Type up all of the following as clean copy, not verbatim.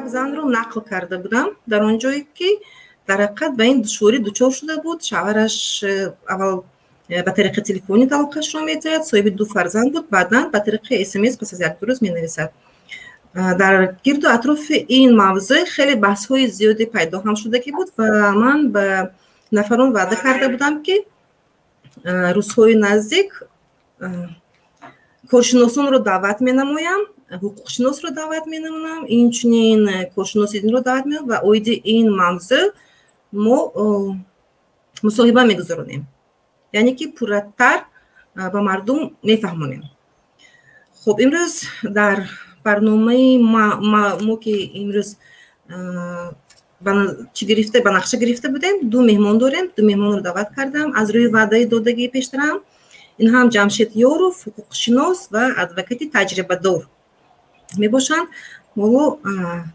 Як занро нақл карда будам, дар он ҷое ки дар ҳақиқат ба ин душворӣ дучор шуда буд. Шавҳараш аввал ба тариқи телефонӣ талоқашро медиҳад, соҳиби ду фарзанд буд, баъдан ба тариқи СМС пас аз як ду рӯз менависад. Дар гирду атрофи ин мавзӯъ хеле баҳсҳои зиёде пайдо ҳам шудагӣ буд ва ман ба нафарон ваъда карда будам, ки рӯзҳои наздик коршиносонро даъват менамоям, ҳуқуқшиносро даъват менамоям, инчунин коршиноси динро даъват менамоям ва оиди ин мавзӯъ мо мусоҳиба мегузаронем, яъне ки пурратар ба мардум мефаҳмонем. Хуб, имрӯз дар барномаи мо, ки имрӯз чӣ гирифта, ба нақша гирифта будем, ду меҳмон дорем. Ду меҳмонро даъват кардам аз рӯи ваъдаи додагии пештарам. Ин ҳам Ҷамшед Ёров, ҳуқуқшинос ва адвокати таҷрибадор мебошанд, ҳоло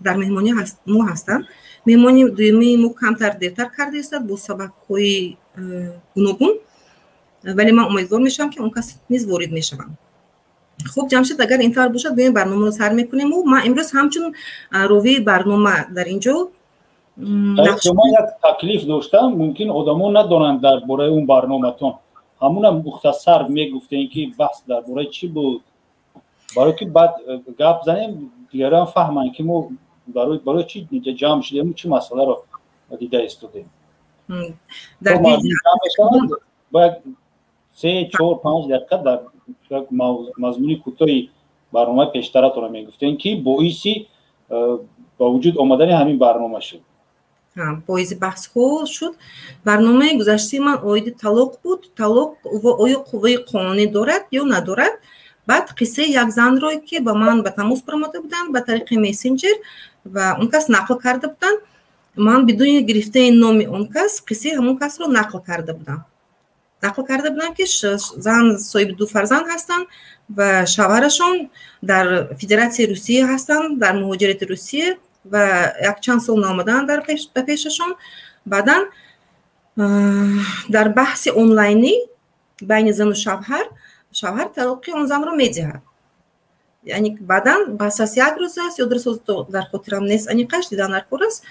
дар меҳмонӣ мо ҳастанд. Меҳмони дуюмии мо камтар дертар карда истад бо сабабҳои гуногун, вале ман умедвор мешавам, ки он кас низ ворид мешаванд. Хуб, Ҷамшед, агар ин тавр бошад, биёем, барномаро сар мекунему. Ман имрӯз ҳамчун ровии барнома дар ин ҷо. Ман як таклиф доштам. Мумкин одамо надонанд дар бораи он барноматон. Ҳамуна мухтасар мегуфтем, ки баҳс дар бораи чӣ буд, барое ки баъд гап занем, дигарон фаҳманд, ки мо барои чӣ ҷамъ шудему чӣ масъаларо дида истодем. Бояд 3, 4, 5 дақиқа дар мазмуни кӯтоҳи барномаи пештаратонро мегуфтем, ки боиси ба вуҷуд омадани ҳамин барнома шуд. Боиси баҳсҳо шуд. Барномаи гузаштаи ман оиди талоқ буд. Талоқ оё қувваи қонунӣ дорад ё надорад? Баъд қиссаи як занро, ки ба ман ба тамос баромада буданд ба тариқи мессенҷер ва он кас нақл карда буданд, ман бидуни гирифтаи номи он кас қиссаи ҳамон касро нақл карда будам. Нақл карда будам, ки зан соҳиби ду фарзанд ҳастанд ва шавҳарашон дар Федератсияи Русия ҳастанд, дар муҳоҷирати Русия, ва якчанд сол наомаданд ба пешашон. Баъдан дар баҳси онлайнӣ байни зану шавҳар, шавҳар талоқи он занро медиҳад. Яъне баъдан пас аз як рӯз аст ё 2 рӯз, дар хотирам нест аниқаш, дидан дар кор аст,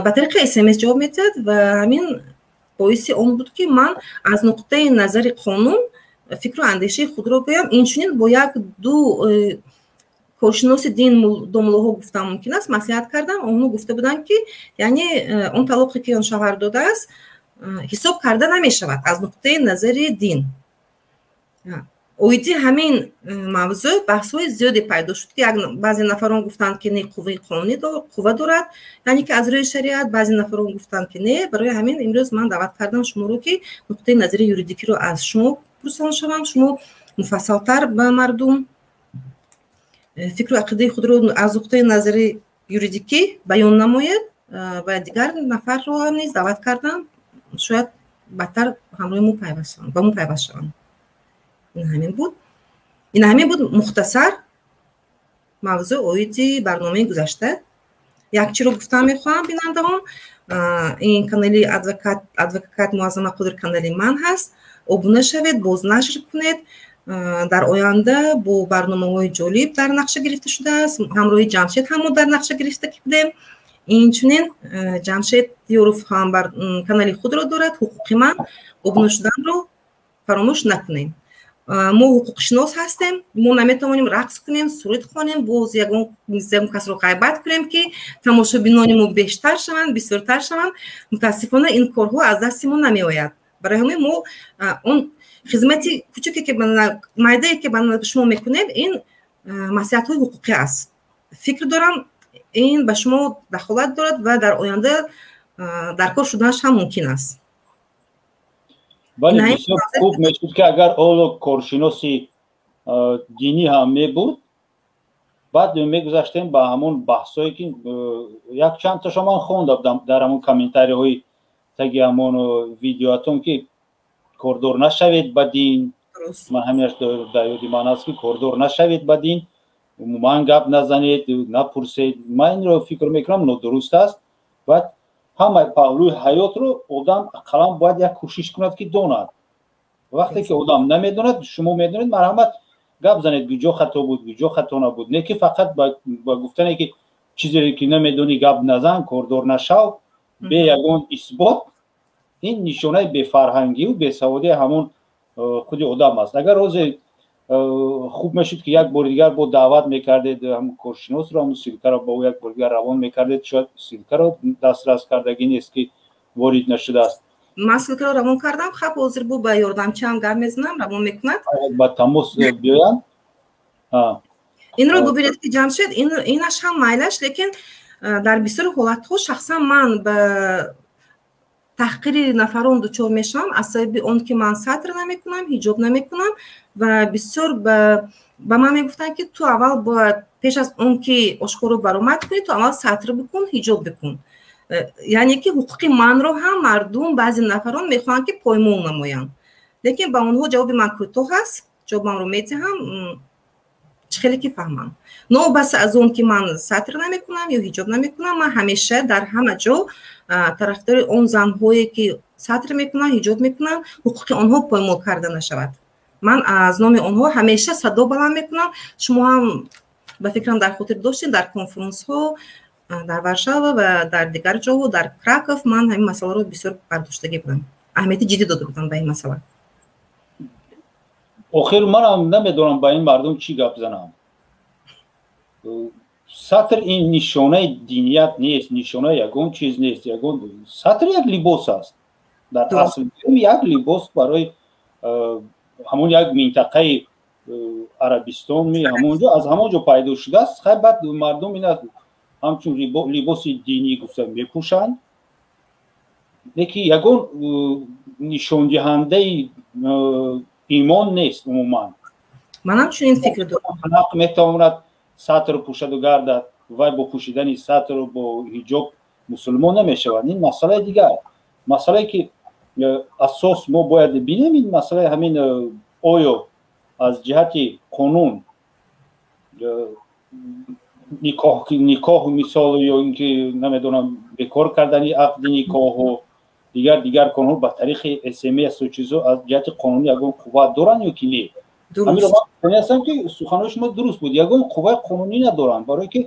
ба тариқи СМС ҷавоб медиҳад. Ва ҳамин боиси он буд, ки ман аз нуқтаи назари қонун фикру андешаи худро гӯям. Инчунин бо як ду коршиноси дин, домлоҳо гуфтам мумкин аст, маслиҳат кардам. Онҳо гуфта буданд, ки яъне он талоқе, ки он шавҳар додааст, ҳисоб карда намешавад аз нуқтаи назари дин. Оиди ҳамин мавзӯъ баҳсҳои зиёде пайдо шуд, ки баъзе нафарон гуфтанд, ки не, қувваи қонунӣ қувва дорад, яъне ки аз рӯи шариат, баъзе нафарон гуфтанд, ки не. Барои ҳамин имрӯз ман даъват кардам шуморо, ки нуқтаи назари юридикиро аз шумо пурсон шавам. Шумо муфассалтар ба мардум фикру ақидаи худро аз нуқтаи назари юридикӣ баён намоед. Ва дигар нафарро ҳам низ даъват кардам, шояд баъдтар ҳамроҳи мо пайваст шаванд, ба мо пайваст шаванд. Ин ҳамин буд мухтасар мавзӯъ оиди барномаи гузашта. Як чиро гуфтан мехоҳам, бинандаон: ин канали адвокат Муаззама Қодир канали ман ҳаст. Обуна шавед, бознашр кунед. Дар оянда бо барномаҳои ҷолиб дар нақша гирифта шудааст. Ҳамроҳи Ҷамшед ҳам мо дар нақша гирифта будем. Инчунин Ҷамшед Ёров ҳам канали худро дорад, «Ҳуқуқи ман». Обуна шуданро фаромӯш накунем. Мо ҳуқуқшинос ҳастем, мо наметавонем рақс кунем, суруд хонем, боз ягон касро ғайбат кунем, ки тамошобинони мо бештар шаванд, бисёртар шаванд. Мутаассифона, ин корҳо аз дасти мо намеояд. Барои ҳамин мо он хизмати кучуке, ки майдае, ки ба шумо мекунем, ин маслиҳатҳои ҳуқуқӣ аст. Фикр дорам, ин ба шумо дахолат дорад ва дар оянда дар кор шуданаш ҳам мумкин аст. Бале, бисёр хуб мешуд, ки агар ҳоло коршиноси динӣ ҳам мебуд, баъд мегузаштем ба ҳамон баҳсое, ки якчандташо ман хонда будам дар ҳамон комментариҳои таги ҳамон видеоатон, ки кордор нашавед ба дин. Ман ҳаминаш дар ёди ман аст, ки кордор нашавед ба дин, умуман гап назанед, напурсед. Ман инро фикр мекунам, нодуруст аст. Баъд ҳама паҳлӯи ҳаётро одам ақаллан бояд як кӯшиш кунад, ки донад. Вақте ки одам намедонад, шумо медонед, марҳамат, гап занед, куҷо хато буд, куҷо хато набуд. Не ки фақат ба гуфтане, ки Чизере ки намедонӣ, гап назан, кордор нашав бе ягон исбот. Ин нишонаи бефарҳангию бесаводии ҳамон худи одам аст. Агар ҳозир хуб мешуд, ки як бори дигар бо даъват мекардед ҳамн коршиносро, ҳамн ссылка ро ба ӯ як бори дигар равон мекардед. Шояд ссылка ро дастрас кардагӣ нест, ки ворид нашудааст. Ман ссылка ро равон кардам. Хаб, ҳозир бу ба ёрдамчиам гап мезанам, равон мекунад. Ба тамос биёянд. Инро бубинед, ки Ҷамшед, инаш ҳам майлаш, лекин дар бисёри ҳолатҳо шахсан ман ба таҳқири нафарон дучор мешавам аз сабаби он ки ман сатр намекунам, ҳиҷоб намекунам. Ва бисёр ба ман мегуфтанд, ки ту аввал бояд, пеш аз он ки ошкоро баромад кунӣ, ту аввал сатр бикун, ҳиҷоб бикун. Яъне ки ҳуқуқи манро ҳам мардум, баъзе нафарон мехоҳанд, ки поймол намоянд. Лекин ба онҳо ҷавоби ман кӯтоҳ аст, ҷавобамро медиҳам, чӣ хеле ки фаҳмам. Новобаста аз он ки ман сатр намекунам ё ҳиҷоб намекунам, ман ҳамеша дар ҳама ҷо тарафдори он занҳое ки сатр мекунанд, ҳиҷоб мекунанд, ҳуқуқи онҳо поймол карда нашавад. Ман аз номи онҳо ҳамеша садо баланд мекунам. Шумо ҳам, ба фикрам, дар хотир доштед, дар конференсҳо дар Варшава ва дар дигар ҷоҳо, дар Краков, ман ҳамин масъаларо бисёр бардоштагӣ будам, аҳамияти ҷиддӣ дода будам ба ин масъала. Охир манам намедонам, ба ин мардум чӣ гап занам. Сатр ин нишонаи диният нест, нишонаи ягон чиз нест. Ягон сатр як либос аст дар асл, як либос барои ҳамон як минтақаи Арабистон, ҳамонҷо, аз ҳамон ҷо пайдо шудааст. Хай, баъд мардум ина ҳамчун либоси динӣ гуфта мепӯшанд, лекин ягон нишондиҳандаи имон нест умуман. Манам чунин фикр дорам. Метавонад сатр пӯшаду гардад, вай бо пӯшидани сатру бо ҳиҷоб мусулмон намешавад. Ин масъалаи дигар. Масъалае ки асос мо бояд бинем, ин масъалаи ҳамин: оё аз ҷиҳати қонун никоҳ, мисол, ё ин ки, намедонам, бекор кардани ақди никоҳу дигар корҳо ба тариқи СМСу чизо аз ҷиҳати қонунӣ ягон қувват доранд ё ки не? Ҳаминро ман ҳастам, ки суханои шумо дуруст буд, ягон қувваи қонунӣ надоранд, барое ки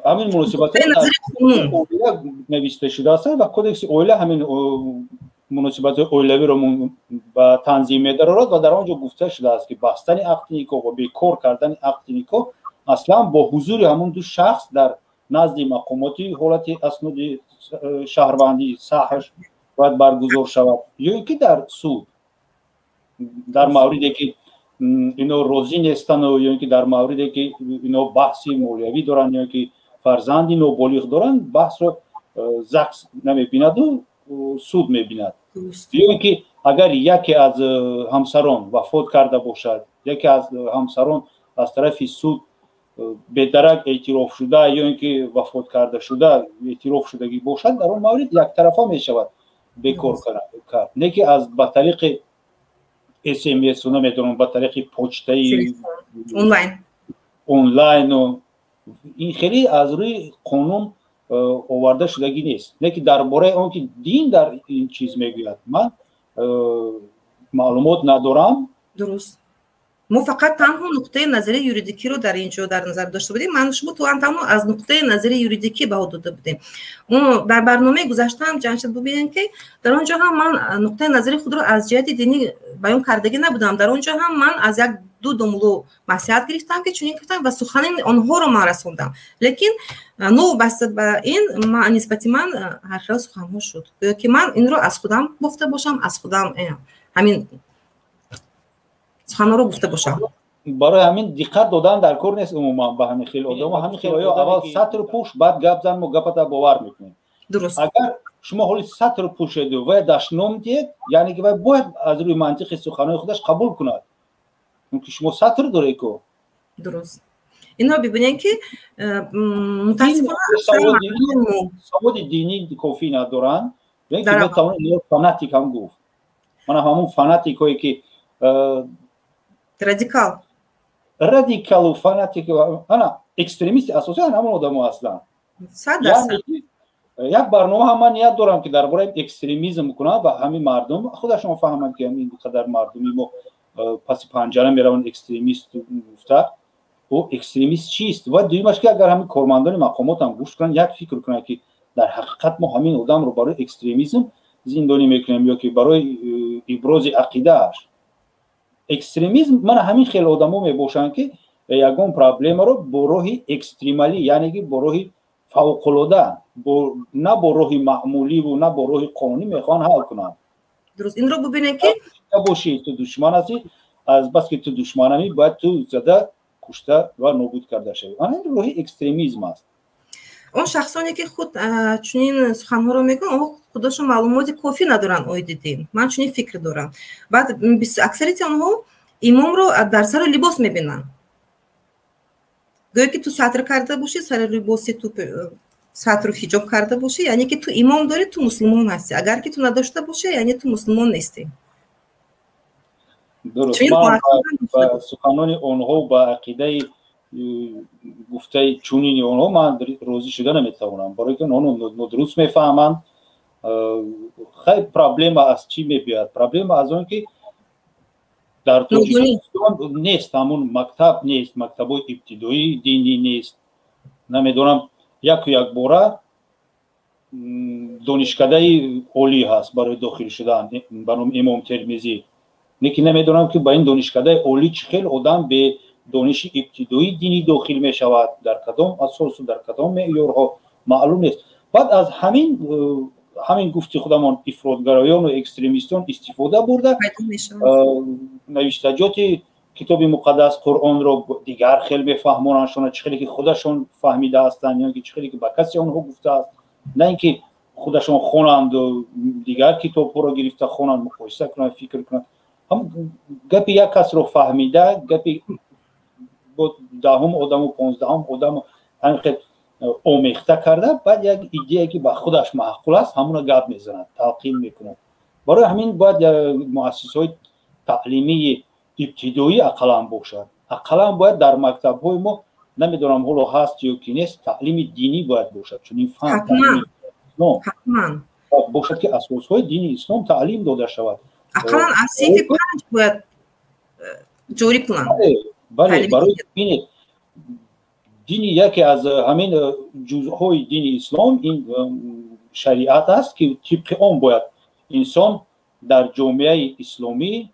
ҳамин муносибатҳо нависта шудааст ва Кодекси оила ҳамин муносибатҳои оилавиро ба танзим медарорад ва дар он ҷо гуфта шудааст, ки бастани ақди никоҳ ва бекор кардани ақди никоҳ аслан бо ҳузури ҳамон ду шахс дар назди мақомоти ҳолати асноди шаҳрвандӣ, САҲш, бояд баргузор шавад ё ин ки дар суд, дар мавриде ки ино розӣ нестану ё ин ки дар мавриде ки ино баҳси молиявӣ доранд ё ин ки фарзанди ноболиғ доранд, баҳсро ЗАГС намебинаду суд мебинад. Ё ин ки агар яке аз ҳамсарон вафот карда бошад, яке аз ҳамсарон аз тарафи суд бедарак эътироф шуда ё ин ки вафот карда шуда эътироф шудагӣ бошад, дар он маврид яктарафа мешавад бекор кард. Не ки аз ба тариқи СМСу, намедонам, ба тариқи почтаи онлайн. Онлайну ин хеле аз рӯи қонун оварда шудагӣ нест. Не ки дар бораи он ки дин дар ин чиз мегӯяд, ман маълумот надорам. Дуруст, мо фақат танҳо нуқтаи назари юридикиро дар ин ҷо дар назар дошта будем. Ман шумо танҳо аз нуқтаи назари юридикӣ баҳо дода будем. Дар барномаи гузаштаам, Ҷамшед, бубинем, ки дар он ҷо ҳам ман нуқтаи назари худро аз ҷиҳати динӣ баён кардагӣ набудам. Дар он ҷо ҳам ман аз як ду домулло маслиҳат гирифтам, ки чунин гуфтам ва сухани онҳоро ман расондам. Лекин новобаста ба ин нисбати ман ҳархел суханҳо шуд, гӯё ки ман инро аз худам бофта бошам, аз худам ҳамин суханҳоро гуфта бошам. Барои ҳамин диққат додан дар кор нест умуман ба ҳамин хел одамо. Ҳамин хел оё аввал сатр пӯш, баъд гап зан, мо гапата бовар мекунем. Дуруст. Агар шумо ҳоли сатр пӯшеду вай дашном диҳед, яъне ки вай бояд аз рӯи мантиқи суханои худаш қабул кунад, чунки шумо сатр доред ку. Дуруст, инро бибинем, ки мутаассифона саводи динӣ кофӣ надоранд, метавонед фанатик ҳам гуфт. Мана ҳамун фанатикое ки радикал. Радикалу фанатик, ана экстремисти асосӣ ҳамон одамо ҳастанд. Як барнома ҳам ман ният дорам, ки дар бораи экстремизм кунам ва ҳамин мардум худашон фаҳманд, ки ҳамин қадар мардуми мо паси панҷара мераванд, экстремист гуфта. Ӯ экстремист чист? Ва дуюмаш, ки агар ҳамин кормандони мақомот ҳам гӯш кунанд, як фикр кунанд, ки дар ҳақиқат мо ҳамин одамро барои экстремизм зиндонӣ мекунем ё ки барои ибрози ақидааш. Экстремизм мана ҳамин хел одамо мебошанд, ки ягон проблемаро бо роҳи экстремалӣ, яъне ки бо роҳи фавқулода, на бо роҳи маъмуливу на бо роҳи қонунӣ мехоҳанд ҳал кунанд. Дуруст, инро бубинед, ки бошӣ, ту душман ҳастӣ, аз бас ки ту душманамӣ, бояд ту зада, кушта ва нобуд карда шавӣ. Ана ин роҳи экстремизм аст. Он шахсоне, ки худ чунин суханҳоро мегӯянд, онҳо худашон маълумоти кофӣ надоранд оиди дин. Ман чунин фикр дорам. Баъд аксарияти онҳо имомро дар сару либос мебинанд. Гӯё ки ту сатр карда бошӣ, сари либоси ту сатру ҳиҷоб карда бошӣ, яъне ки ту имон дорӣ, ту мусулмон ҳастӣ. Агар ки ту надошта бошӣ, яъне ту мусулмон нестӣ. Дуруст, ман ба суханони онҳо, ба ақидаи гуфтаи чунини онҳо ман розӣ шуда наметавонам, барои ки онҳо нодуруст мефаҳманд. Хай, проблема аз чӣ мебиёяд? Проблема аз он ки дар Тоҷикистон нест ҳамун мактаб, нест мактабҳои ибтидоии динӣ, нест. Намедонам, яку якбора донишкадаи олӣ ҳаст барои дохил шудан ба номи Имом Термизӣ, лекин намедонам, ки ба ин донишкадаи олӣ чӣ хел одам бе дониши ибтидоии динӣ дохил мешавад, дар кадом асосу дар кадом меъёрҳо, маълум нест. Баъд аз ҳамин гуфти худамон ифротгароёну экстремистон истифода бурда, навиштаҷоти китоби муқаддас Қуръонро дигар хел мефаҳмонандшона, чӣ хеле ки худашон фаҳмида ҳастанд ё ки чӣ хеле ки ба касе онҳо гуфтааст, на ин ки худашон хонанду дигар китобҳоро гирифта хонанд, муқоиса кунанд, фикр кунанд. Гапи як касро фаҳмида, гапи 10-ум одаму 15-ум одаму ҳамин хел омехта карда, баъд як идея, ки ба худаш маъқул аст, ҳамуна гап мезанад, талқин мекунад. Барои ҳамин бояд муассисаҳои таълимии ибтидоӣ ақаллан бошад. Ақаллан бояд дар мактабҳои мо, намедонам, ҳоло ҳаст ё ки нест, таълими динӣ бояд бошад, чунин фан бошад, ки асосҳои дини ислом таълим дода шавад. Ақаллан аз синфи 5 бояд ҷорӣ кунанд. Бале, барои бинед, дини яке аз ҳамин ҷузъҳои дини ислом ин шариат аст, ки тибқи он бояд инсон дар ҷомеаи исломӣ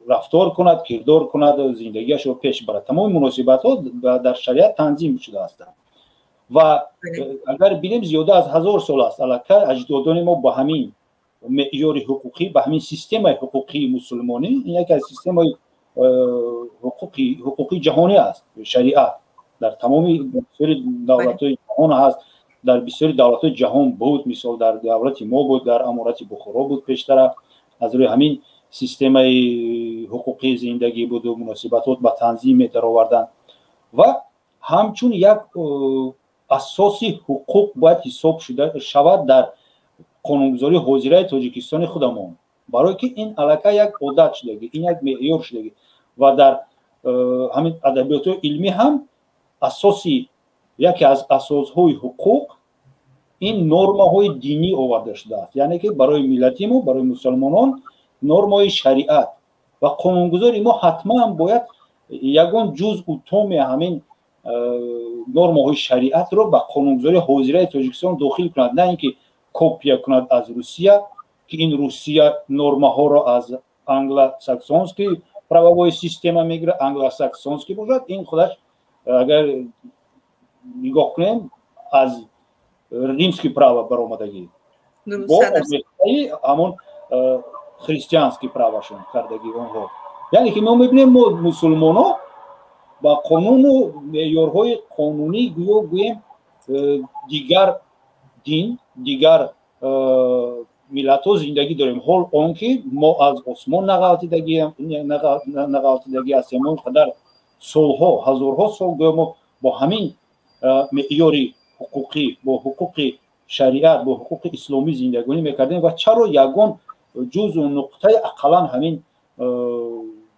рафтор кунад, кирдор кунад, зиндагиашро пеш барад. Тамоми муносибатҳо дар шариат танзим шуда ҳастанд. Ва агар бинем, зиёда аз 1000 сол аст, аллакай аҷдодони мо ба ҳамин меъёри ҳуқуқӣ, ба ҳамин системаи ҳуқуқии мусулмонӣ, ин яке аз системаи ҳуқуқии ҷаҳонӣ аст. Шариат дар тамоми бисёри давлатҳои ҷаҳон ҳаст, дар бисёри давлатҳои ҷаҳон буд. Мисол, дар давлати мо буд, дар Аморати Бухоро буд пештара, аз рӯи ҳамин системаи ҳуқуқии зиндагӣ буду муносибатот ба танзим медароварданд. Ва ҳамчун як асоси ҳуқуқ бояд ҳисоб шуда шавад дар қонунгузории ҳозираи Тоҷикистони худамон, барое ки ин аллакай як одат шудагӣ, ин як меъёр шудагӣ. Ва дар ҳамин адабиётҳои илмӣ ҳам асоси, яке аз асосҳои ҳуқуқ ин нормаҳои динӣ оварда шудааст, яъне ки барои миллати мо, барои мусалмонон нормаҳои шариат. Ва қонунгузори мо ҳатман бояд ягон ҷузъу томи ҳамин нормаҳои шариатро ба қонунгузории ҳозираи Тоҷикистон дохил кунад, на ин ки копия кунад аз Русия, ки ин Русия нормаҳоро аз англосаксонский правовой система мегирад. Англосаксонский бошад, ин худаш, агар нигоҳ кунем, аз римский право баромадагӣ, бо омехтаи ҳамон христианский правашон кардагӣ онҳо. Яъне ки мо мебинем, мо мусулмоно ба қонуну меъёрҳои қонунӣ, гӯё гӯем, дигар дин, дигар миллатҳо зиндагӣ дорем. Ҳол он ки мо аз осмон нағалтидагӣ ҳастем. Мо қадар солҳо, ҳазорҳо сол гӯё мо бо ҳамин меъёри ҳуқуқӣ, бо ҳуқуқи шариат, бо ҳуқуқи исломӣ зиндагонӣ мекардем. Ва чаро ягон ҷузъу нуқтаи ақаллан ҳамин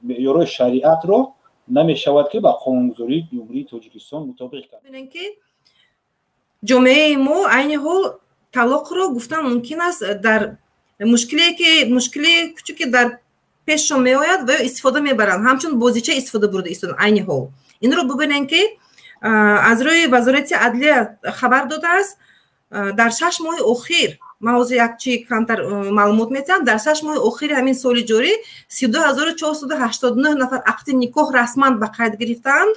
меъёрҳои шариатро намешавад, ки ба қонунгузории Ҷумҳурии Тоҷикистон мутобиқ кард? Ки ҷомеаи мо айни ҳол талоқро, гуфтан мумкин аст, дар мушкиле, ки мушкили кучуке дар пешшон меояд, ва ё истифода мебаранд, ҳамчун бозича истифода бурда истодан. Айни ҳол Инро бубинем, ки аз рӯи Вазорати адлия хабар додааст, дар 6 моҳи охир, ман ҳозир як чи камтар маълумот метиҳам, дар 6 моҳи охири ҳамин соли ҷорӣ 32 489 нафар ақди никоҳ расман ба қайд гирифтаанд,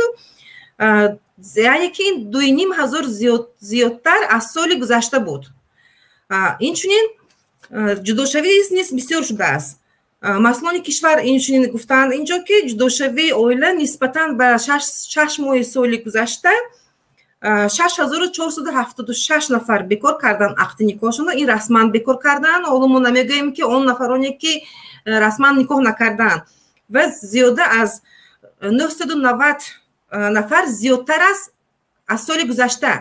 яъне ки ин 2,5 ҳазор зиёдтар аз соли гузашта буд. Инчунин ҷудошавӣ низ бисёр шудааст. Масъулони кишвар инчунин гуфтаанд инҷо, ки ҷудошавии оила нисбатан ба 6 моҳи соли гузашта 6476 нафар бекор кардан ақди никоҳшонро. Ин расман бекор кардан. Ҳоло мо намегӯем, ки он нафароне, ки расман никоҳ накардаанд, ва зиёда аз 990 нафар зиёдтар аст аз соли гузашта.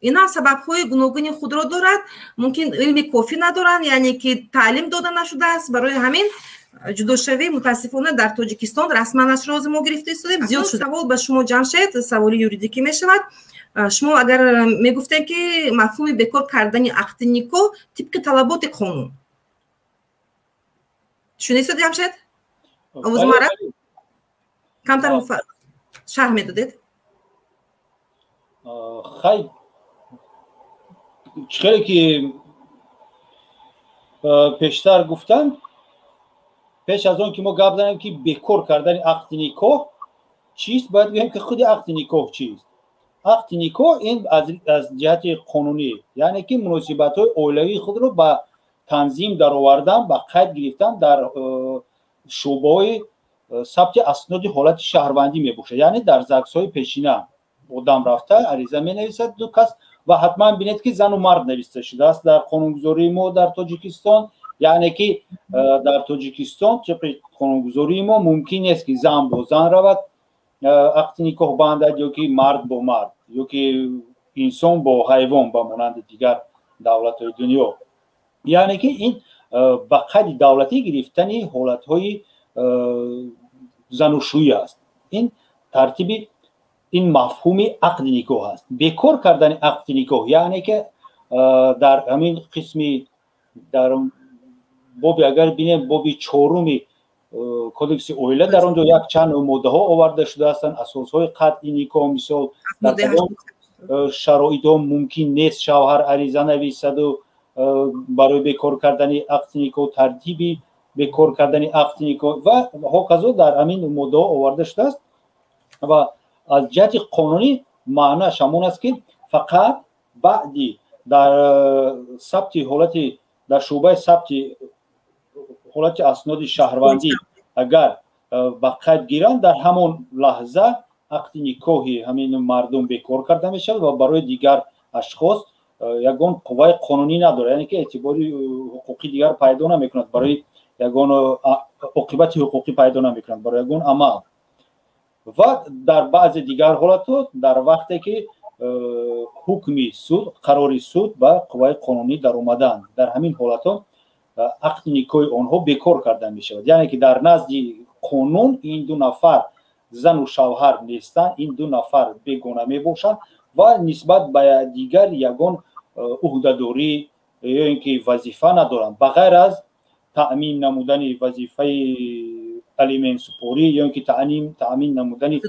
Ин ҳам сабабҳои гуногуни худро дорад. Мумкин, илми кофӣ надоранд, яъне ки таълим дода нашудааст. Барои ҳамин ҷудошавӣ, мутаассифона, дар Тоҷикистон расман ашро ҳозир мо гирифта истодем, зиёд шуд. Савол ба шумо, Ҷамшед, саволи юридикӣ мешавад. Шумо агар мегуфтем, ки мафҳуми бекор кардани ақди никоҳ тибқи талаботи қонун шунидед, Ҷамшед, овози мара камтар шарҳ медодед. Хай, чӣ хеле ки пештар гуфтам, пеш аз он ки мо гап занем, ки бекор кардани ақди никоҳ чист, бояд гӯем, ки худи ақди никоҳ чист. Ақди никоҳ ин аз ҷиҳати қонунӣ, яъне ки муносибатҳои оилавии худро ба танзим даровардан, ба қайд гирифтан дар шӯъбаҳои сабти асноди ҳолати шаҳрвандӣ мебошад, яъне дар ЗАГСҳои пешина одам рафта ариза менависад, ду кас, ва ҳатман бинед, ки зану мард нависта шудааст дар қонунгузории мо дар Тоҷикистон. Яъне ки дар Тоҷикистон тибқи қонунгузории мо мумкин нест, ки зан бо зан равад ақди никоҳ бандад, ё ки мард бо мард, ё ки инсон бо ҳайвон, ба монанди дигар давлатҳои дунё. Яъне ки ин ба қайди давлатӣ гирифтани ҳолатҳои занушӯӣ аст. Ин тартиби ин мафҳуми ақди никоҳ аст. Бекор кардани ақди никоҳ, яъне ки дар ҳамин қисми, дар боби, агар бинем, боби чоруми Кодекси оила, дар он ҷо якчанд моддаҳо оварда шудаастанд, асосҳои қатъи никоҳ, мисол, дар кадом шароитҳо мумкин нест шавҳар ариза нависаду барои бекор кардани ақди никоҳ, тартиби бекор кардани ақди никоҳ ва ҳоказо дар ҳамин моддаҳо оварда шудааст. Ва аз ҷиҳати қонунӣ маънааш ҳамон аст, ки фақат баъди дар сабти ҳолати, дар шӯъбаи сабти ҳолати асноди шаҳрвандӣ агар ба қайд гиранд, дар ҳамон лаҳза ақди никоҳи ҳамин мардум бекор карда мешавад ва барои дигар ашхос ягон қувваи қонунӣ надорад, яъне ки эътибори ҳуқуқӣ дигар пайдо намекунад, барои ягон оқибати ҳуқуқӣ пайдо намекунад барои ягон амал. Ва дар баъзе дигар ҳолатҳо, дар вақте ки ҳукми суд, қарори суд ба қувваи қонунӣ даромаданд, дар ҳамин ҳолатҳо ақди никоҳи онҳо бекор карда мешавад. Яъне ки дар назди қонун ин ду нафар зану шавҳар нестанд, ин ду нафар бегона мебошанд ва нисбат ба дигар ягон уҳдадорӣ ё ин ки вазифа надоранд, ба ғайр аз таъмин намудани вазифаи алиментсупорӣ ё ин ки таъмин намудани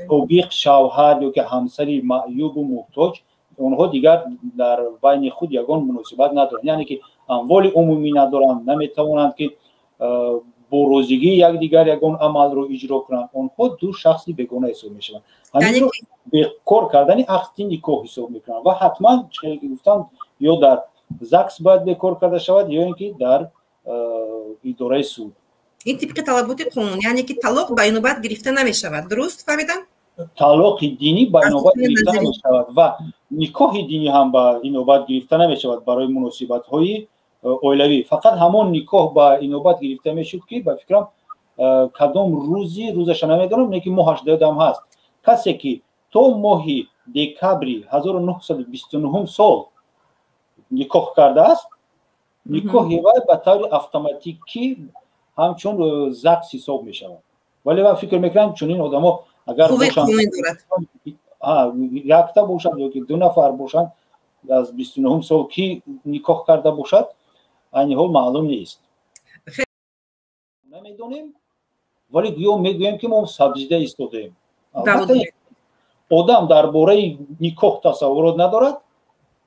собиқ шавҳар ё ки ҳамсари маъюбу муҳтоҷ. Онҳо дигар дар байни худ ягон муносибат надоранд, яъне ки амволи умумӣ надоранд, наметавонанд, ки бо розигии якдигар ягон амалро иҷро кунанд. Онҳо ду шахси бегона ҳисоб мешаванд. Ҳаминро бекор кардани ақди никоҳ ҳисоб мекунанд. Ва ҳатман, чӣ ки гуфтам, ё дар ЗАГС бояд бекор карда шавад, ё ин ки дар идораи суд. Ин тибқи талаботи қонун, яъне ки талоқ ба инобат гирифта намешавад, дуруст фаҳмидам? Талоқи динӣ ба инобат гирифта намешавад ва никоҳи динӣ ҳам ба инобат гирифта намешавад барои муносибатҳои оилавӣ. Фақат ҳамон никоҳ ба инобат гирифта мешуд, ки ба фикрам, кадом рӯзи, рӯзаша намедонам, лекин моҳаш додам ҳаст, касе ки то моҳи декабри 1929 сол никоҳ кардааст, никоҳи вай ба таври автоматикӣ ҳамчун ЗАГС ҳисоб мешавад. Вале ман фикр мекунам, чунин одамо агар якта бошанд ё ки ду нафар бошанд, аз 29-ум сол ки никоҳ карда бошад, айни ҳол маълум нест, намедонем, вале гӯё мегӯем, ки мо сабзида истодаем. Одам дар бораи никоҳ тасаввурот надорад,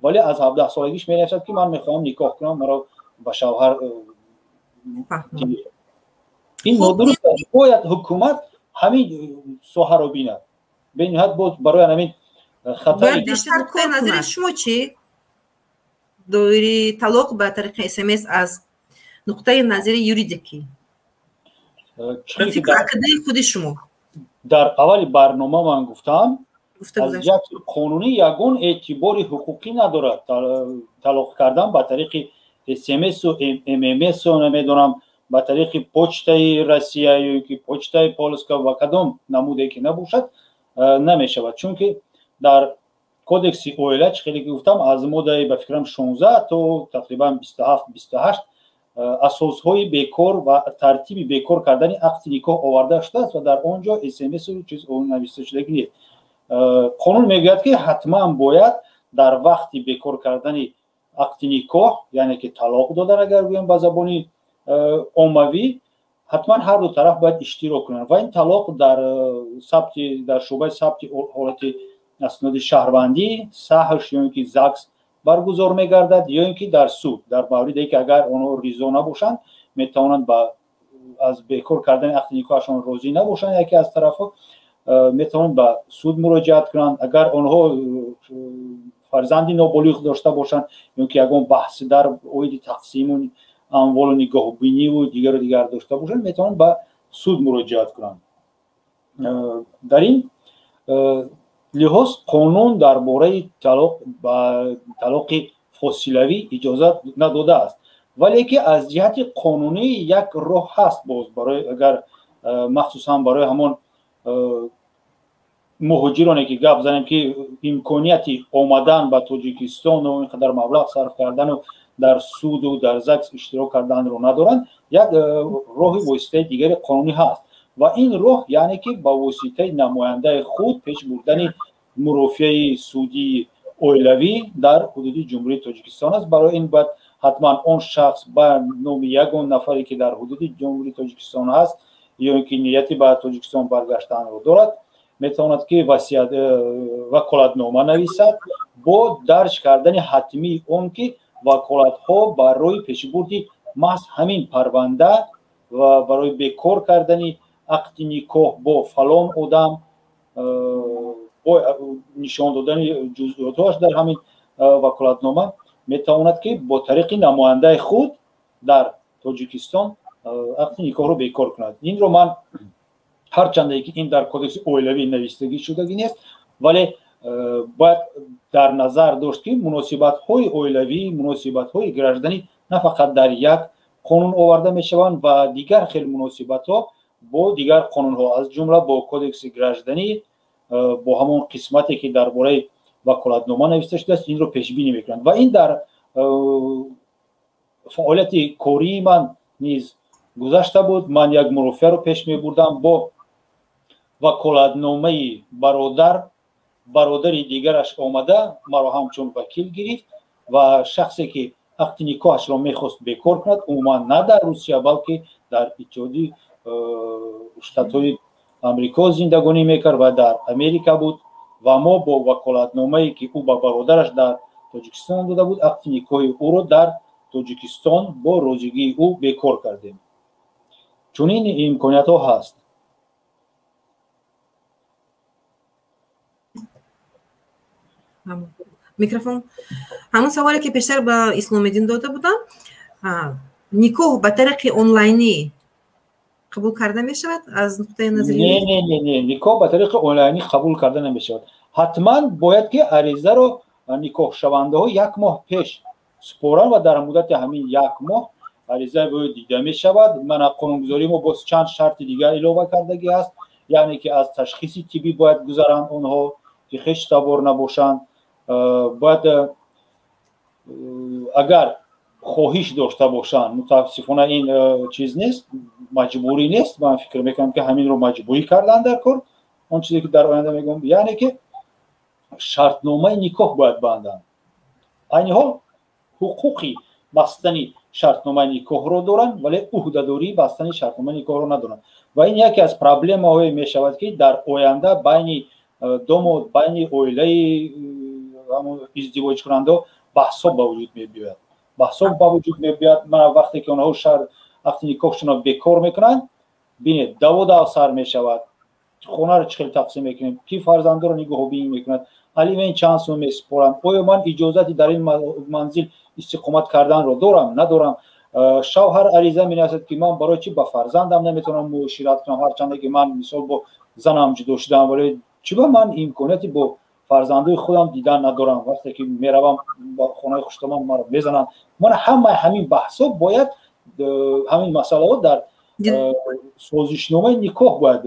вале аз 17 солагиш менависад, ки ман мехоҳам никоҳ кунам, маро ба шавҳар. Ин нодуруст аст. Бояд ҳукумат ҳамин соҳаро бинад. Бениҳоят боз барои ҳамин хатари. Нуқтаи назари шумо чӣ? Доири талоқ ба тариқи СМС аз нуқтаи назари юридикӣ, фикру ақидаи худи шумо. Дар аввали барнома ман гуфтам, аз ҷиҳати қонунӣ ягон эътибори ҳуқуқӣ надорад талоқ кардан ба тариқи СМСу ММСу, намедонам, ба тариқи почтаи Россия ё ки почтаи Полска ва кадом намуде ки набошад, намешавад. Чунки дар кодекси оила, чӣ хеле ки гуфтам, аз моддаи, ба фикрам, 16 то тақрибан 27, 28 асосҳои бекор ва тартиби бекор кардани ақди никоҳ оварда шудааст ва дар он ҷо СМСу чиз нависта шудагӣ нест. Қонун мегӯяд, ки ҳатман бояд дар вақти бекор кардани ақди никоҳ, яъне ки талоқ додан, агар гӯем ба забони оммавӣ, ҳатман ҳар ду тараф бояд иштирок кунанд ва ин талоқ дар сабти, дар шӯъбаи сабти ҳолати асноди шаҳрвандӣ, САҲШ ё ин ки ЗАГС баргузор мегардад, ё ин ки дар суд. Дар мавриде ки агар онҳо ризо набошанд, метавонанд ба аз бекор кардани ақди никоҳашон розӣ набошанд, яке аз тарафҳо метавонанд ба суд муроҷиат кунанд. Агар онҳо фарзанди ноболиғ дошта бошанд ё ки ягон баҳси дар оиди тақсиму амволу нигоҳубиниву дигару дигар дошта бошанд, метавонанд ба суд муроҷиат кунанд. Дар ин лиҳоз қонун дар бораи талоқ ба талоқи фосилавӣ иҷозат надодааст, вале ки аз ҷиҳати қонунӣ як роҳ ҳаст боз барои, агар махсусан барои ҳамон муҳоҷироне ки гап занем, ки имконияти омадан ба Тоҷикистону ин қадар маблағ сарф кардану дар суду дар ЗАГС иштирок карданро надоранд, як роҳи воситаи дигари қонунӣ ҳаст ва ин роҳ, яъне ки ба воситаи намояндаи худ пеш бурдани мурофиаи судии оилавӣ дар ҳудуди Ҷумҳурии Тоҷикистон аст. Барои ин бояд ҳатман он шахс ба номи ягон нафаре, ки дар ҳудуди Ҷумҳурии Тоҷикистон ҳаст ё ин ки нияти ба Тоҷикистон баргаштанро дорад, метавонад ки васият ваколатнома нависад бо дарҷ кардани ҳатмии он ки ваколатҳо барои пешбурди маҳз ҳамин парванда ва барои бекор кардани ақди никоҳ бо фалон одам, бо нишон додани ҷузъиётҳоаш дар ҳамин ваколатнома, метавонад ки бо тариқи намояндаи худ дар Тоҷикистон ақди никоҳро бекор кунад. Инро ман, ҳарчанде ки ин дар кодекси оилавӣ навистагӣ шудагӣ нест, вале бояд дар назар дошт, ки муносибатҳои оилавӣ, муносибатҳои гражданӣ на фақат дар як қонун оварда мешаванд ва дигар хел муносибатҳо бо дигар қонунҳо, аз ҷумла бо кодекси гражданӣ, бо ҳамон қисмате ки дар бораи ваколатнома нависта шудааст, инро пешбинӣ мекунанд. Ва ин дар фаъолияти кории ман низ гузашта буд. Ман як мурофиаро пеш мебурдам бо ваколатномаи бародар. Бародари дигараш омада маро ҳамчун вакил гирифт ва шахсе ки ақди никоҳашро мехост бекор кунад, умуман на дар Русия, балки дар Иттиҳоди Штатҳои Амрико зиндагонӣ мекард ва дар Америка буд ва мо бо ваколатномае, ки ӯ ба бародараш дар Тоҷикистон дода буд, ақди никоҳи ӯро дар Тоҷикистон бо розигии ӯ бекор кардем. Чунин имкониятҳо ҳаст. Микрофон. Ҳамон саволе, ки пештар ба Исломиддин дода будам: никоҳ ба тариқи онлайнӣ қабул карда мешавад аз нуқтаи назари? Не, не, не, не, никоҳ ба тариқи онлайнӣ қабул карда намешавад. Ҳатман бояд ки аризаро никоҳшавандаҳо як моҳ пеш супоранд ва дар муддати ҳамин як моҳ ариза бояд дида мешавад. Мана, қонунгузории мо боз чанд шарти дигар илова кардагӣ аст, яъне ки аз ташхиси тиббӣ бояд гузаранд онҳо, ки хештабор набошанд. Бояд, агар хоҳиш дошта бошанд, мутаассифона ин чиз нест, маҷбурӣ нест. Ман фикр мекунам, ки ҳаминро маҷбурӣ кардан дар кор, он чизе ки дар оянда мегӯям, яъне ки шартномаи никоҳ бояд банданд. Айни ҳол ҳуқуқи бастани шартномаи никоҳро доранд, вале ӯҳдадории бастани шартномаи никоҳро надоранд. Ва ин яке аз проблемаҳое мешавад, ки дар оянда байни домод, байни оилаи издивоҷкунандаҳо баҳсҳо ба вуҷуд мебиёяд. Баҳсҳо ба вуҷуд мебиёяд. Мана вақте ки онҳо ақди никоҳшонро бекор мекунанд, бинед, даво дав сар мешавад. Хонаро чӣ хел тақсим мекунем, ки фарзандоро нигоҳубинӣ мекунад, алимент чанд сум месупорам, оё ман иҷозати дар ин манзил истиқомат карданро дорам, надорам. Шавҳар ариза менависад, ки ман барои чӣ ба фарзандам наметавонам муошират кунам, ҳарчанде ки ман мисол бо занам ҷудо шудам, вале чӣ ба ман имконияти бо фарзандои худам дидан надорам, вақте ки меравам ба хонаи хуштоман маро мезананд. Мана ҳамаи ҳамин баҳсҳо бояд, ҳамин масъалаҳо дар созишномаи никоҳ бояд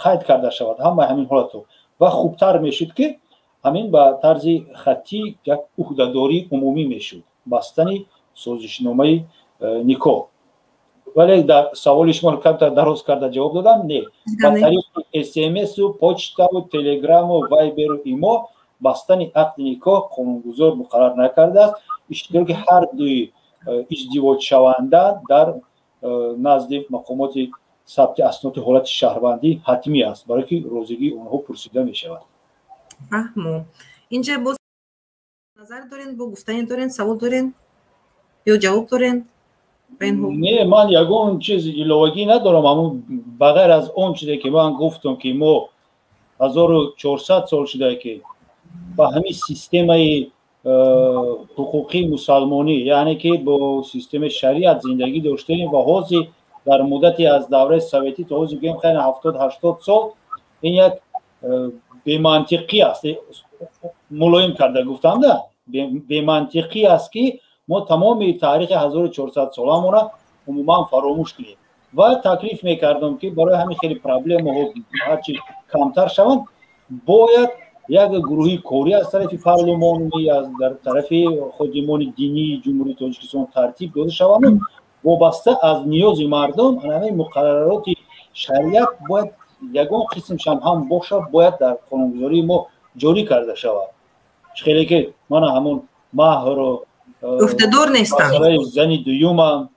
қайд карда шавад, ҳамаи ҳамин ҳолатҳо. Ва хубтар мешуд, ки ҳамин ба тарзи хаттӣ як ӯҳдадории умумӣ мешуд бастани созишномаи никоҳ. Вале дар саволи шумо камтар дароз карда ҷавоб додам. Не, ба тариқи смсу, почтаву, телеграму, вайберу, имо бастани ақди никоҳ қонунгузор муқаррар накардааст. Иштироки ҳар дуи издивоҷшаванда дар назди мақомоти сабти асноди ҳолати шаҳрвандӣ ҳатмӣ аст, барое ки розигии онҳо пурсида мешавад. Фаҳмо. Инҷа боз назар дорен, бо гуфтане дорен, савол дорен ё ҷавоб дорен? Не, ман ягон чиз иловагӣ надорам, ҳамун ба ғайр аз он чизе ки ман гуфтам, ки мо 1400 сол шуда, ки ба ҳамин системаи ҳуқуқии мусалмонӣ, яъне ки бо системаи шариат зиндагӣ доштем ва ҳозир дар муддати аз давраи советӣ то ҳозир гӯем хайна 70-80 сол, ин як бемантиқӣ аст. Мулоим карда гуфтам, да, бемантиқӣ аст, ки мо тамоми таърихи 1400 соламонро умуман фаромӯш кунем. Ва таклиф мекардам, ки барои ҳамин хеле проблемаҳо ҳарчи камтар шаванд, бояд як гурӯҳи корӣ аз тарафи парлумонӣ, аз дар тарафи ходимони динии Ҷумҳурии Тоҷикистон тартиб дода шаванд. Вобаста аз ниёзи мардум ҳамин муқаррароти шариат бояд ягон қисмшам ҳам бошад, бояд дар қонунгузории мо ҷорӣ карда шавад. Чӣ хеле ки мана ҳамон маҳру ӯҳдадор нестанд, масъалаи зани дуюмам,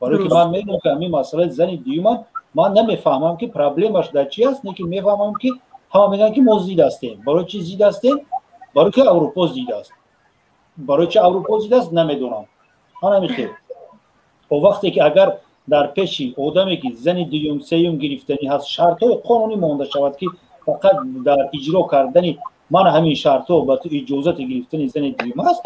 барое ки ман медонам, ки ҳамин масъалаи зани дуюмам ман намефаҳмам, ки проблемаш дар чи аст, лекин мефаҳмам, ки ҳама мегӯянд, ки мо зид ҳастем. Барои чи зид ҳастем? Барои ки Аврупо зид аст. Барои чи Аврупо зид аст, намедонам. Ман ҳамин хел о вақте ки агар дар пеши одаме, ки зани дуюм, сеюм гирифтанӣ ҳаст, шартҳои қонунӣ монда шавад, ки фақат дар иҷро кардани мана ҳамин шартҳо ба ту иҷозати гирифтани зани дуюм аст,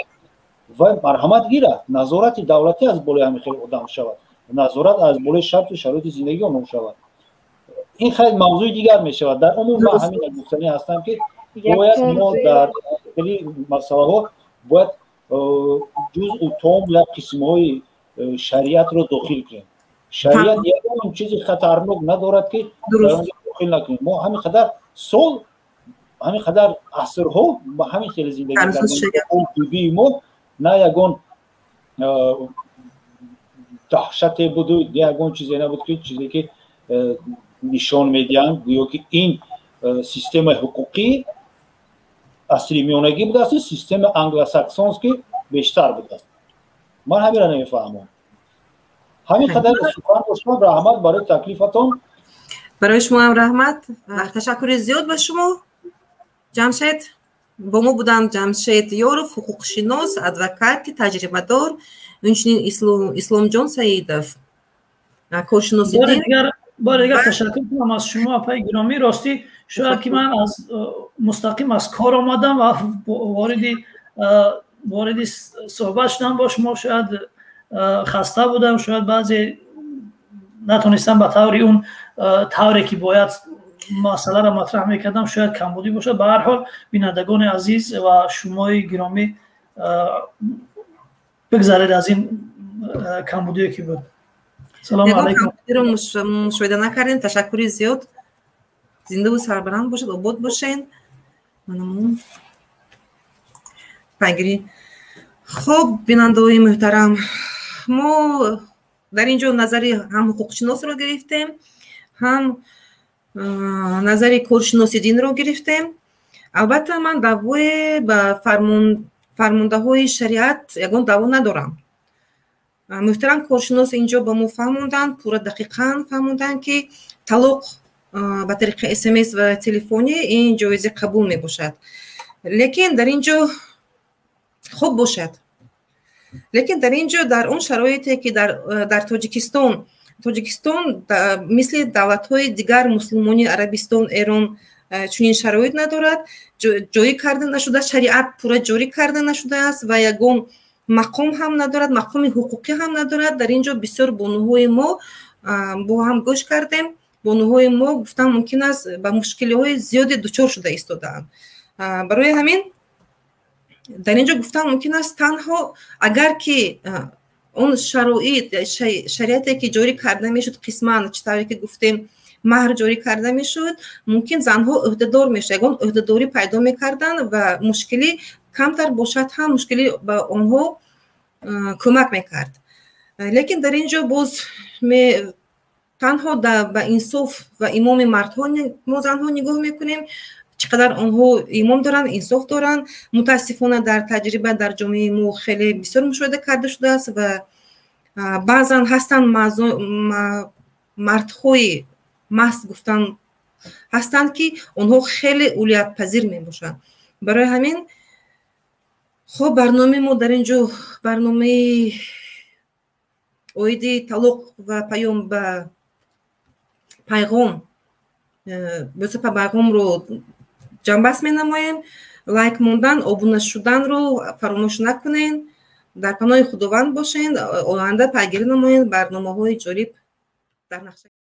ва марҳамат гирад, назорати давлатӣ аз болои ҳамин хел одам шавад, назорат аз болои шарту шароити зиндагии онҳо шавад. Ин хеле мавзӯи дигар мешавад. Дар умум ман ҳамин гуфтанӣ ҳастам, ки бояд мо дар хели масъалаҳо бояд ҷузъу том як қисмҳои шариатро дохил кунем. Шариат ягон чизи хатарнок надорад, ки дохил накунем. Мо ҳамин қадар сол, ҳамин қадар асрҳо ба ҳамин хеле зиндагӣ кардем. Бибии мо на ягон даҳшате буду, на ягон чизе набуд, ки чизе ки нишон медиҳанд, гӯё ки ин системаи ҳуқуқӣ асри миёнагӣ будааст, системаи англосаксонский бештар будааст. Ман ҳаминро намефаҳмам. Ҳамин қадар сухан доштам. Раҳмат барои таклифатон. Барои шумоам раҳмат, ташаккури зиёд ба шумо, Ҷамшед. Бо мо буданд Ҷамшед Ёров, ҳуқуқшинос, адвокати таҷрибадор, инчунин Исломҷон Саидов, коршиноси дин. Бори дигар ташаккур кунам аз шумо, апаи гиромӣ. Ростӣ, шояд ки ман аз мустақим аз кор омадам ва вориди суҳбат шудам бо шумо, шояд хаста будам, шояд баъзе натонистам ба таври он тавре ки бояд масъаларо матраҳ мекардам, шояд камбудӣ бошад. Ба ҳар ҳол, бинандагони азиз ва шумои гиромӣ, бигзаред аз ин камбудие ки буд. Салому алайкум. Мушоҳида накардем. Ташаккури зиёд, зиндаву сарбаланд бошед, обод бошед. Пайгирӣ. Хуб, бинандаҳои муҳтарам, мо дар ин ҷо назари ҳам ҳуқуқшиносро гирифтем, ҳам назари коршиноси динро гирифтем. Албатта, ман даъвое ба фармондаҳои шариат ягон даъво надорам. Муҳтарам коршинос инҷо ба мо фаҳмонданд, пурра, дақиқан фаҳмонданд, ки талоқ ба тариқи СМС ва телефонӣ ин ҷоизи қабул мебошад. Лекин дар ин ҷо хуб бошад, лекин дар ин ҷо, дар он шароите, ки дар Тоҷикистон мисли давлатҳои дигар мусулмонӣ, Арабистон, Эрон, чунин шароит надорад, ҷорӣ карда нашуда, шариат пурра ҷорӣ карда нашудааст ва ягон мақом ҳам надорад, мақоми ҳуқуқӣ ҳам надорад. Дар ин ҷо бисёр бонуҳои мо, бо ҳам гӯш кардем, бонуҳои мо, гуфтан мумкин аст, ба мушкилиҳои зиёде дучор шуда истодаанд. Барои ҳамин дар ин ҷо гуфтан мумкин аст, танҳо агар ки он шароит, шариате ки ҷорӣ карда мешуд, қисман, чӣ тавре ки гуфтем, маҳр ҷорӣ карда мешуд, мумкин занҳо ӯҳдадор мешуд, ягон ӯҳдадорӣ пайдо мекарданд ва мушкилӣ камтар бошад ҳам, мушкилӣ ба онҳо кӯмак мекард. Лекин дар ин ҷо боз танҳо ба инсоф ва имони мардҳо, мо занҳо нигоҳ мекунем, чӣ қадар онҳо имон доранд, инсоф доранд. Мутаассифона, дар таҷриба, дар ҷомеаи мо хеле бисёр мушоҳида карда шудааст ва баъзан ҳастанд мардҳои маст, гуфтан ҳастанд, ки онҳо хеле улиятпазир мебошанд. Барои ҳамин, хуб, барномаи мо дар ин ҷо, барномаи оиди талоқ ва паём ба пайғом босапа пайғомро ҷамъбаст менамоем. Лайк мондан, обуна шуданро фаромӯш накунед. Дар паноҳи Худованд бошед. Оянда пайгирӣ намоед, барномаҳои ҷолиб дар нақша.